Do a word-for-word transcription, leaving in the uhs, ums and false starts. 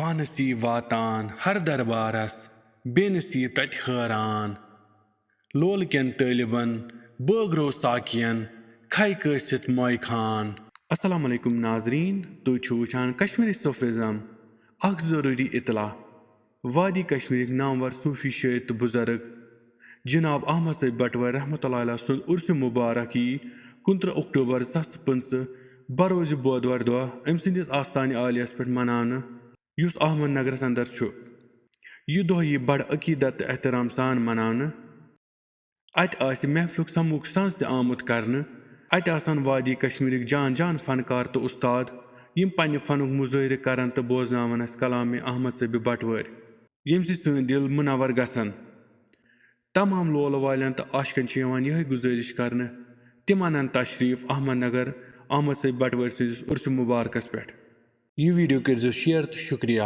پانس یی واتان ہر دربارس، بیٚنس یی تتہِ حٲران۔ لولہٕ کٮ۪ن طٲلبن بٲگرو ساقین، کھے کٲسِتھ موے خان۔ السلام علیکم ناظرین، تُہۍ چھِو وٕچھان کشمیری صوفیزم۔ اکھ ضروٗری اطلاع، وادی کشمیرٕکۍ نامور صوفی شٲعر تہٕ بُزرگ جناب احمد صٲب بٹوٲرۍ رحمتہ اللہ علیہ سُنٛد عرس مبارک یی کُنترٕہ اکتوبر زٕ ساس تہٕ پٕنٛژٕہ بروزِ بودوارِ دۄہ أمۍ سٕنٛدِس آستانہِ عالیس پٮ۪ٹھ مناونہٕ، یُس احمد نگرس اندر چھُ۔ یہِ دۄہ یی بڑٕ عقیدت تہٕ احترام سان مناونہٕ۔ اتہِ آسہِ محفلُک سموٗک ساز تہِ آمُت کرنہٕ۔ اتہِ آسن وادی کشمیرٕکۍ جان جان فنکار تہٕ استاد، یِم پننہِ فنُک مظٲہرٕ کرن تہٕ بوزناون اسہِ کلام احمد صٲبِ بٹوٲرۍ، ییٚمہِ سۭتۍ سٲنۍ دِل منور گژھن۔ تمام لولہٕ والٮ۪ن تہٕ عاشقن چھِ یِوان یِہوٚے گُزٲرِش کرنہٕ، تِم انن تشریف احمد نگر احمد صٲبِ بٹوٲرۍ سٕنٛدِس عرسہِ مبارکس پٮ۪ٹھ۔ یہِ ویڈیو کٔرۍزیو شیئر تہٕ شُکریہ۔